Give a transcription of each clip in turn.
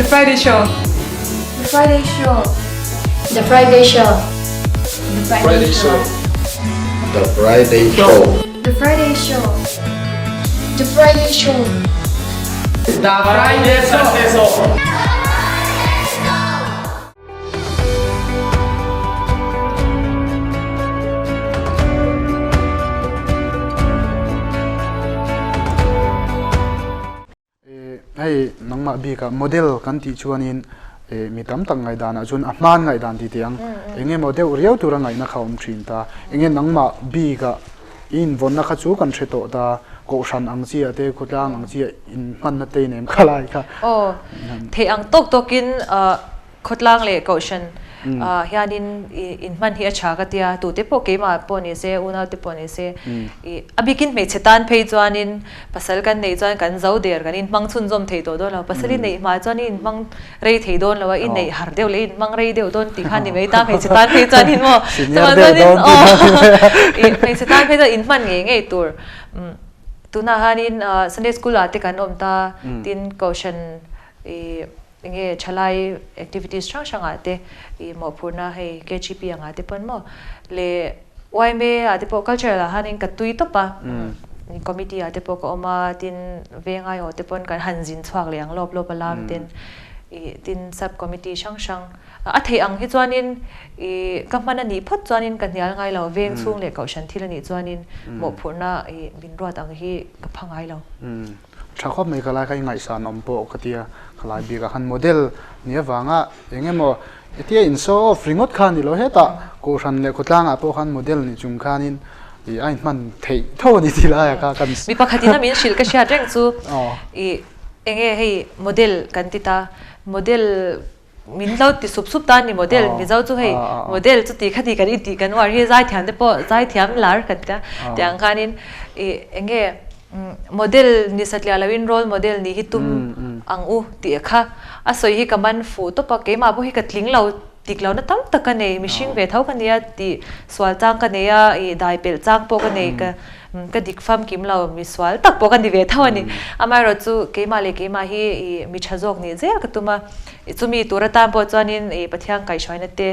The Friday Show. The Friday Show. The Friday Show. The Friday Show. The Friday Show. The Friday Show. The Friday Show. The Friday Show. Hei nangmah bikah model kan tih chuanin mi tam tak ngaihdanah chuan a hman ngaihdan ti teh ang. Eng emaw deuh riau tura ngaihna kha a awm thin ta. Enge nangmah bikah i invawnna kha chu kan hre tawh ta. Kohhran ang chi ah te, khawtlang ang chi ah inhmanna te in em kha lai kha. Aw, theih ang tawk tawkin Khawtlang leh Kohhran ah hianin inhman hi a tha ka tia, tute pawh keimah pawh ni se, unau te pawh ni se, ih a bikin hmeichhe tan phei chuanin pasal kan neih chuan kan zo der kan inhmang chhunzawm thei tawh dawn lo, pasal i neih hma chuan i inhmang rei thei dawn lo a, i neih har deuh leh i inhmang rei deuh dawn tih kha ni mai ta, hmeichhe tan phei chuanin maw chuvang chuanin aw ih hmeichhe tan phei chuan inhman ngei ngei tur tunah hianin Sunday school ah te kan awm ta, tin Kohhran ih. Enge thalai activities hrang hrang ah te i mawhphurhna hei KGP ang ah te pawn maw leh yma ah te pawh cultural ah hianin ka tui tawp a, committee ah te pawh ka awm a, tin veng aiawh te pawn kan han zin chhuak leh ang lawp lawp a lam ten ih tin sub committee hrang hrang a theih ang hi chuanin ih ka hman a nih phawt chuanin ka hnial ngai lo, veng chhung leh kohhran thil a nih chuanin mawhphurhna ih min ruat ang hi ka pha ngai lo. Tha khawp mai ka lai kha i ngaihsan awm pawh ka tia, ka lai bikah khan model ni avanga eng emaw hetia in show off ringawt kha a ni lo hetah Kohhran leh khawtlangah pawh khan model ni chung khanin ih a inhman theih tho a ni tih laiah kha kan Mi pakhatin a min hrilh ka hriat reng chu ih enge hei model kan ti ta, model min lo ti sup sup ta a ni model Mizo chu hei model chu ti kha ti kan intih kan uar hi zaithiam te pawh zaithiam lar kan tia tiang khanin ih enge model ni satliah loin role model nih hi tum ang u tih kha a sawi hi ka man fuh tawp a keimah pawh hi ka tling lo tik lohna tam tak ka nei mihring ve tho ka nia tih sual chang ka nei a ih dai pelh chang pawh ka nei ka Ka dik famkim lo, mi sual tak pawh ka ni ve tho a ni. Amaherawhchu keimah leh keimah hi i mi tha zawk nih zel ka tum a, chumi tur atan pawh chuanin i Pathian kaihhruaina te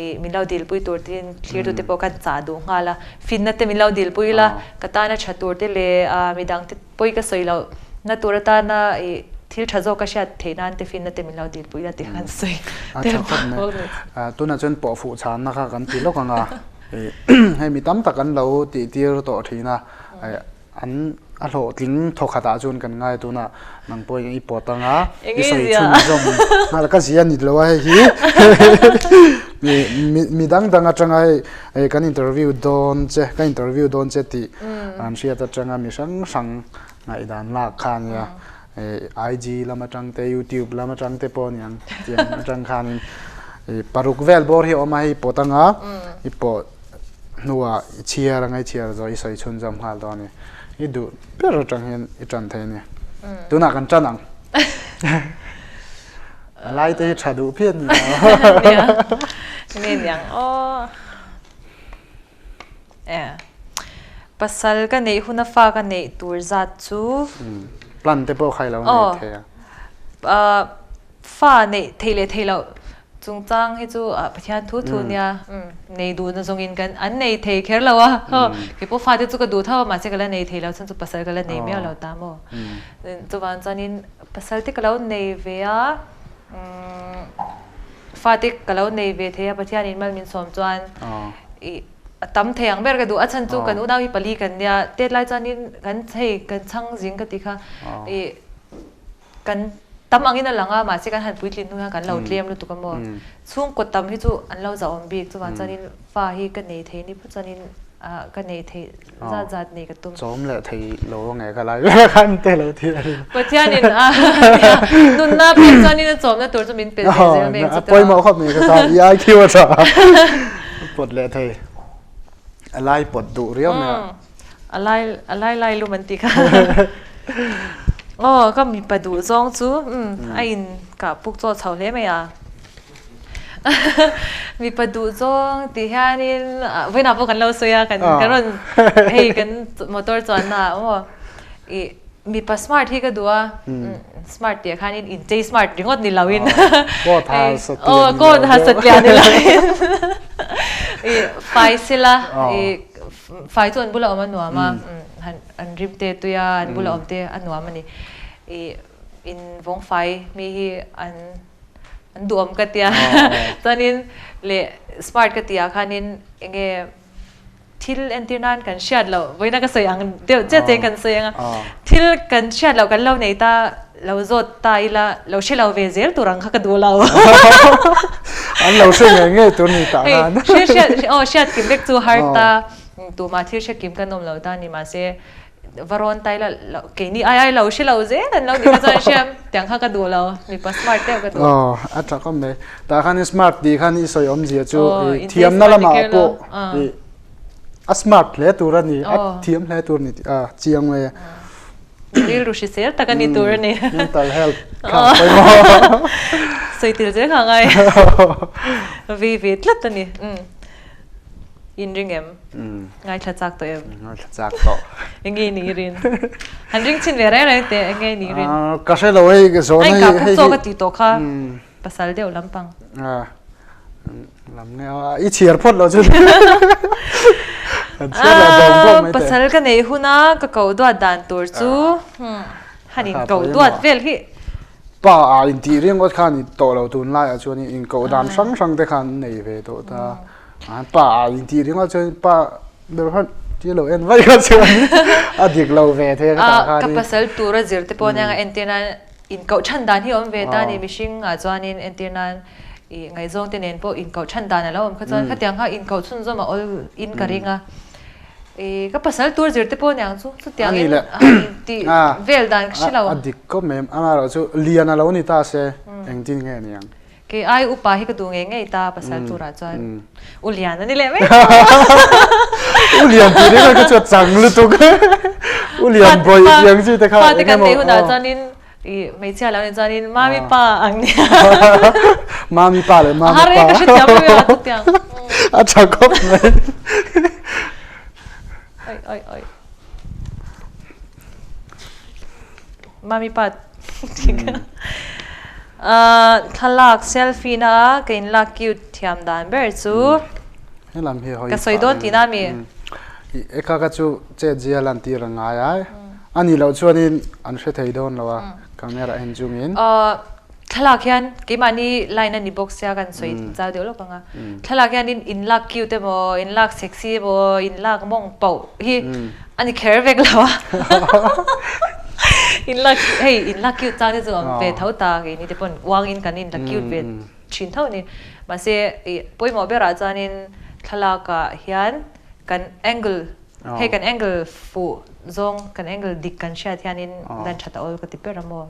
i min lo dilpui tur tiin thlirtute pawh kan chah duh nghal a, finna te min lo dilpui ila, ka tana tha tur te leh midang te pawi ka sawi loh na tur atana i thil tha zawk ka hriat theih nan te finna te min lo dilpui ila tih kha kan sawi tel bawk a ni. Tunah chuan pawhfuh chhanna kha kan ti lawk ang a. Hei mi tam tak an lo tih tir tawh thin a, an a hlawhtling thawkhat ah chuan kan ngai tuna nang pawh i pawt ang a, i sawi chhunzawm nghal ka zia ni lo a hei hi mi dang dang atanga hei kan interview dawn che ka interview dawn che tih an hriat atanga mi hrang hrang ngaihdan lak kha ania IG lam atang te YouTube lam atang te pawh aniang tiang atang khanin paruk vel bawr hi a awm a hei pawt anga i pawh hnuah i chhiar anga i chhiar zawh i sawi chhunzawm nghal dawn a ni i duh ber atang hian i tan thei a ni tunah kan tan ang a lai te hi tha duh phian ni nia nge niang aw Pasal ka neih huna fa ka neih tur zat chu. Plan te pawh khai lo nei thei a. Fa neih theih leh theih loh chungchang hi chu Pathian thu thu nia nei duhna zawngin kan an nei thei kher lo a. Kei pawh fa te chu ka duh tho a mahse ka la nei thei lo chuan chu pasal ka la nei miau lo ta maw. Chuvang chuanin pasal te ka lo nei ve a. Fate ka lo nei ve thei a, Pathianin mal min sawm chuan i a tam thei ang ber ka duh. A chhan chu kan unau hi pali kan nia, tet lai chuanin kan hei kan chhang zing ka ti kha i kan tam angin a lang a, mahse kan han puitlin hnu hian kan lo tlem lutuk a maw. Chhungkaw tam hi chu an lo zahawm bik, chuvang chuanin fa hi ka nei thei ni phawt chuanin ka nei thei zat zat nei ka tum. Chawm leh thei lo a nge ka lai ber khan te lo thil a ni. Pathianin a nunna pek chuanin a chawmna tur chu min pe ve zel mai chu tawh. A pawimawh khawp mai ka tan i IQ a tha pawt leh thei. A lai pawt duh riau mai a. A lai a lai lai lum an tih kha. Aw ka mipa duh zawng chu a in kah puk chaw chho hle mai a. Mipa duh zawng tih hianin vawiinah pawh kan lo sawi a, kan kan rawn hei kan motor chuanna ah maw ih. Mipa smart hi ka duh a, smart tih ah khanin inchei smart ringawt ni loin Coat ha satliah ni lo coat ha satliah ni loin i fai sela i fai chu an bula awm a nuam a, an rim te tui a, an bula awm te a nuam a ni. I in vawng fai mi hi an an duhawm ka tia chuanin leh smart ka tih ah khanin enge Thil entir nan kan hriat loh, vawiina ka sawi ang deuh chiah chiah in kan sawi ang a, thil kan hriat loh kan lo nei ta, lo zawt ta ila, lo hre lo ve zel tur ang kha ka duh lo. An lo hre ngei ngei tur ni tah khan. Hei, hre hriat, aw hriat kim vek chu har ta, tumah thil hre kim kan awm lo ta ni mahse, va rawn ta ila, keini ai ai lo hre lo zel an lo ni kha chuan hriam, tiang kha ka duh lo, mipa smart deuh ka duh. Aw, a tha khawp mai. Tah khan i smart tih khan i sawi awmzia chu i thiamna lamah pawh i a smart hle tur a ni, a thiam hle tur a ni tih a chiang mai a. Rilru hrisel tak a ni tur a ni. Mental health kha a pawimawh. Sawi tel zel kha a ngai. Vi ve tlat a ni. In ring em? Ngaithla chak tawh em? Ngaithla chak tawh. Enge i nih rin? Han ring chhin ve reng reng teh, enge i nih rin? Ka hre lo hei ka zawn hei. A inkah phuk chaw ka tih tawh kha pasal deuh lampang. Lam nge a i chhiar phawt lo chu. Kan chhiar lo bawng bawng mai teh. Pasal ka neih huna ka koh duat dan tur chu han in koh duat vel hi. Pa a intih ringawt khan i tawh lo tunlaiah chuan in koh dan hrang hrang te khan an nei ve tawh ta. An pa a intih ringawt chuan pa ber khan tia lo en vaih kha chuan a dik lo ve thei a ka tah khan. Ka pasal tura zir te pawh nia entir nan inkoh chhan dan hi a awm ve ta a ni mihring ah chuanin entir nan ih ngaihzawng te nen pawh inkoh chhan dan a lo awm kha chuan khatiang kha inkoh chhunzawm a awl in ka ring a. Ih ka pasal tur zir te pawh aniang chu chutiang in tih vel dan ka hre lo. A dik khawp mai amaherawh chu lian a lo ni ta se engtin nge aniang. Kei ai upa hi ka duh ngei ngei ta pasal turah chuan u lian a ni leh mai. U lian tih ringawt kha chu a chang lutuk. U lian bawih tih ang chi te kha. Fate kan neih hunah chuanin i hmeichhia lo nih chuanin mami pa ang nia. Mami pa leh mami pa. A har e ka hrethiam lo a chutiang. A tha khawp mai. Oi oi oi. Mami pa thlalak selfie na a ka in lak cute thiam dan ber chu Helam hi hawi ka sawi dawn tihna ami? E kha kha chu chet zia lan tir a ngai a, a nih loh chuanin an hre thei dawn lo a camera en chungin. Thlalak hian keimahni line a ni bawk sia kan sawi zau deuh lawk ang a, thlalak hianin in lak cute emaw in lak sexy emaw in lak mawng pauh hi a ni kher vek lo a, in lak hei in lak cute chang te chu a awm ve tho ta keini te pawn uangin kan in la cute ve thin tho a ni mahse ih pawimawh berah chuanin thlalakah hian kan angle hei kan angle fuh zawng kan angle dik kan hriat hianin lan that a awl ka ti ber a maw.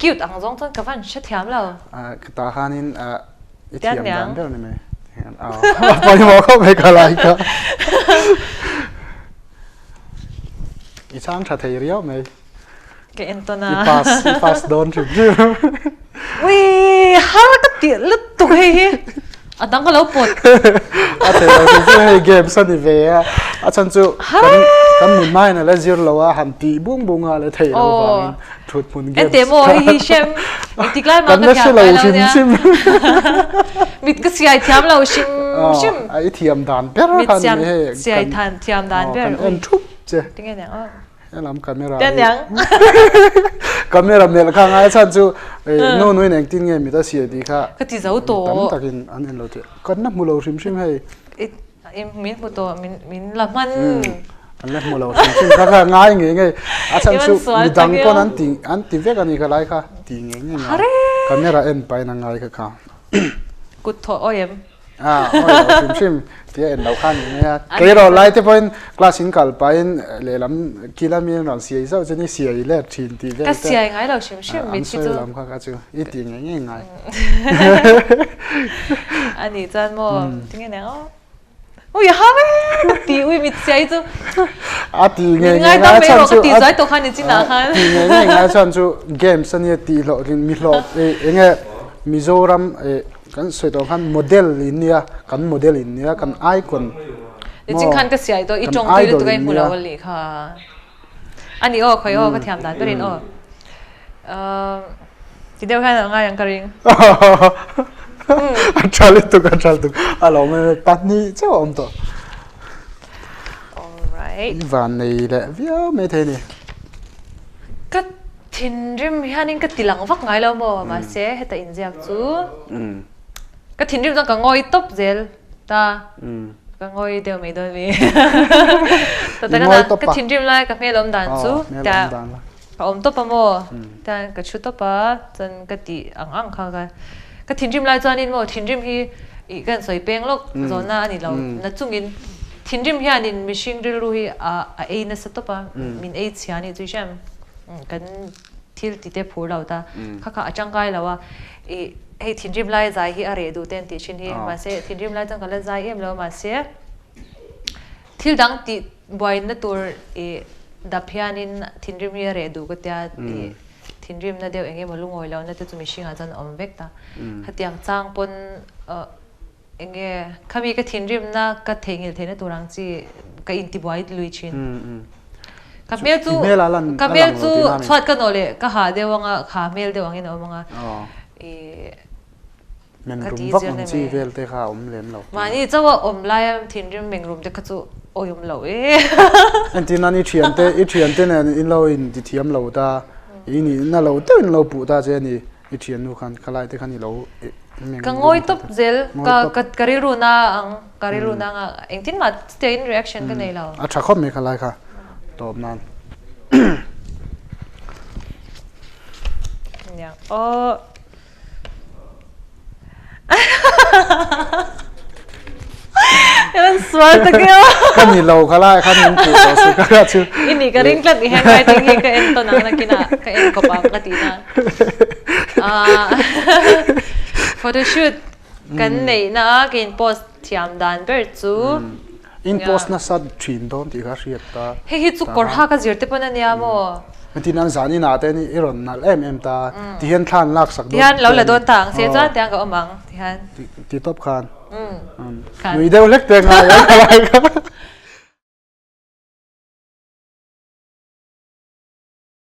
Cute ang zawng chuan ka van hrethiam lo. Ka ta khanin i thiam dan ber ni mai. Pawimawh khawp mai ka lai kha. I chhang tha thei riau mai. Ka en tawn a. I pass, i pass dawn hrim hrim. Ui, har ka tih lutuk hei hi. A dang ka lo pawt. A thei lo hrim hrim hei games a ni ve a. A chhan chu kan nun hmain a la zir lo a, han tih bung bung a la thei lo vangin. Thut hmun games. Ente maw hei hi hrem engtik lai mah ka thiam ngai lo nia. Mit ka siai thiam lo hrim hrim. A i thiam dan ber khan mi hei. Mit siai thiam dan ber. Kan en thup che. Tinge niang aw. Helam camera. Tian niang. Camera melh kha ngai chan chu nu nuin engtin nge mit a siai tih kha. Ka ti zo tawh. Tam takin an en lo tih. Kan la hmu lo hrim hrim hei. Min hmu tawh, min la hman. An la hmu lo hrim hrim kha kha ngai ngei ngei. A chhan chu midang pawn an ti an ti vek a ni kha lai kha ti ngei ngei ngai. Camera en pahin a ngai kha kha. Kut thawh awi em? A awi lo hrim hrim tia en lo kha ni mai a. Kei rawh lai te pawhin class in kal pahin lehlam kila mi an rawn siai zauh chuan i siai let thin tih vel te. Ka siai ngai lo hrim hrim mit hi chu. An sawi lam kha kha chu i ti ngei ngei ngai. A nih chuan maw tinge nen aw ui a har e ka ti ui mit siai chu a ti nge nge ngai tam mai rawh ka ti zai tawh khan ni chinah khan ti nge nge ngai chuan chu games ania tih hlawh rin mi hlawh enge Mizoram kan sawi tawh khan model in nia kan model in nia kan icon ni chin khan ka siai tawh i tawng tui lutuk a i hmu lo a lih kha. Ani aw khawi aw ka thiam dan berin aw. Ti deuh hian a ngai ang ka ring. A tha lutuk a tha lutuk a lo awm pahnih chauh a awm tawh. Alright. I van nei leh viau mai thei a ni. Ka thinrim hianin ka ti lang vak ngai lo maw mahse heta inziak chu ka thinrim chuan ka ngawi tawp zel ta. Ka ngawi deuh mai dawn mi. Ta taka na ka thinrim lai ka hmel awm dan chu ta ka awm tawp a maw tian ka thu tawp a chuan ka tih ang ang kha ka ka thinrim lai chuanin maw thinrim hi ih ka sawi peng lawk zawhna a ni lo na chungin thinrim hianin mihring rilru hi a a ei nasa tawp a min ei chhia a nih chu i hriat kan thil ti te phur lo ta kha kha a tangkai lo a ih hei thinrim lai zai hi a reh duh te an tih thin hi mahse thinrim lai chuan ka la zai em lo mahse thil dang tih buaina tur ih dap hianin thinrim hi a reh duh ka tia ih thinrimna deuh eng emaw lungawi lohna te chu mihringah chuan a awm vek ta hetiang chang pawn ah eng nge khami ka thinrimna ka theihnghilh theihna tur ang chi ka intibuai lui thin. Ka hmel chu ka hmel chu chhuat ka nawh leh ka ha deuh anga kha hmel deuh angin a awm anga ih ka ti zir ang chi vel te kha a awm lem lo. Mahni chauh a awm laia thinrim mengrum te kha chu awih awm lo e. Entir nan i thiante i thiante nen in lo inti thiam lo ta i nihna lo deuh in lo puh ta che a ni. I thiannu khan khalai te khan i lo meng Ka ngawi tawp zel ka ka ka rilru na ang ka rilru na anga engtin mah chutiang in reaction ka nei lo. A tha khawp mai khalai kha tawp nan. Nia aw. Sual tak e aw. Ka ni lo khalai khan min puh tawh su ka chu. I nih ka ring tlat i handwriting hi ka en tawn ang nakinah ka en kawp ang ka tih na. Photo shoot kan neih na a ka in post thiam dan ber chu. In post nasa thin dawn tih kha hriat ta. Hei hi chu kawr ha ka zir te pawn ania maw. Tin an zan inah te i rawn nalh em em ta. Tihian thla an lak sak dawn. Tihian lo la dawn ta ang se chuan tiang ka awm ang tihian. Ti tawp khan. Nui deuh hlek te ngai a.